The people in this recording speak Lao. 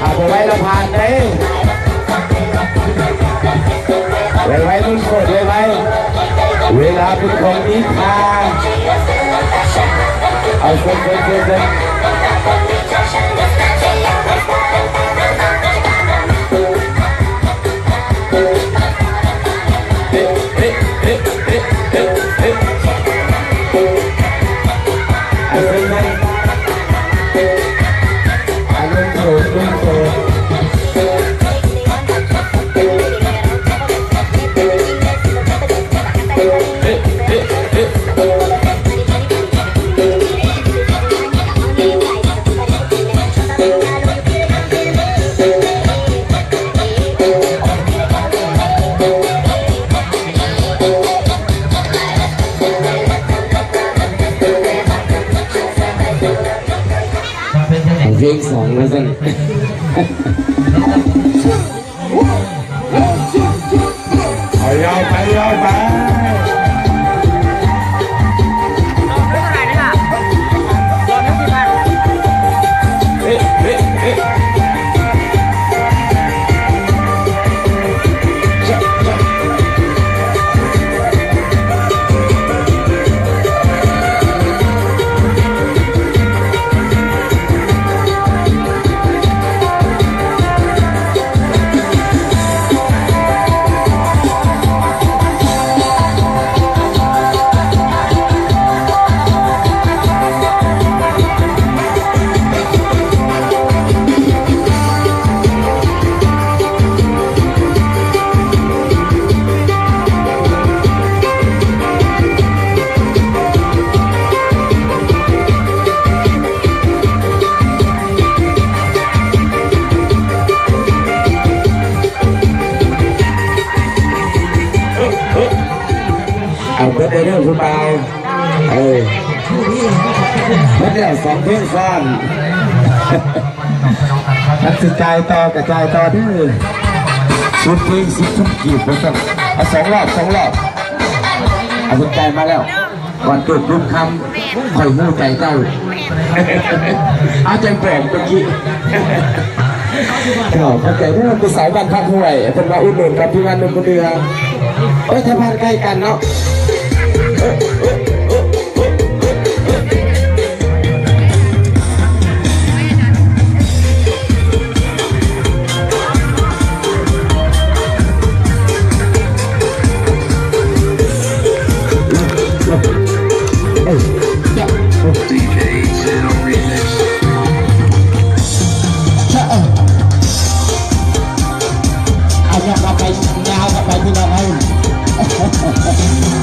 ຖ້າບໍ່ໄວລະຜ່ານເດ້. ໄວໆ ລຸ້ນໂສດໄວໆ ເວລາເປັນຂອງມີຄ່າ. ເອົາ ເຊີນ ເຊີນ ເຊີນ ເຊີນ. ເພງສອງວ່າຊັ້ນ. ໄປຍາວ ໄປຍາວ ໄປ. ເອົາເບິດເດີຜູ້ບ່າວ. ເອີ ເບິດແລ້ວສອງເພງຊ້ອນ. ຄັນຊິຈ່າຍຕໍ່ກໍຈ່າຍຕໍ່ເດີ ສິບເພງສິບພັນກີບວ່າຊັ້ນ. ເອົາສອງລອບ ສອງລອບ. ເອົາ ເພິ່ນຈ່າຍມາແລ້ວ. ກ່ອນເກີດລຸງຄຳ ຂ້ອຍຮູ້ໃຈເຈົ້າ. ເອົາ ຈັ່ງບອກເມື່ອກີ້. ເຈົ້າ ຂອບໃຈເດີ ຜູ້ສາວບ້ານພັກຫ້ວຍ ເພິ່ນມາອຸດໜູນກັບທີມງານໜຸ່ມບຸນເຮືອ. ໂອ້ຍ ແຖວບ້ານໃກ້ກັນເນາະ. ເອົາຍາວເຂົ້າໄປ ຍາວເຂົ້າໄປ ພີ່ນ້ອງເອີຍ.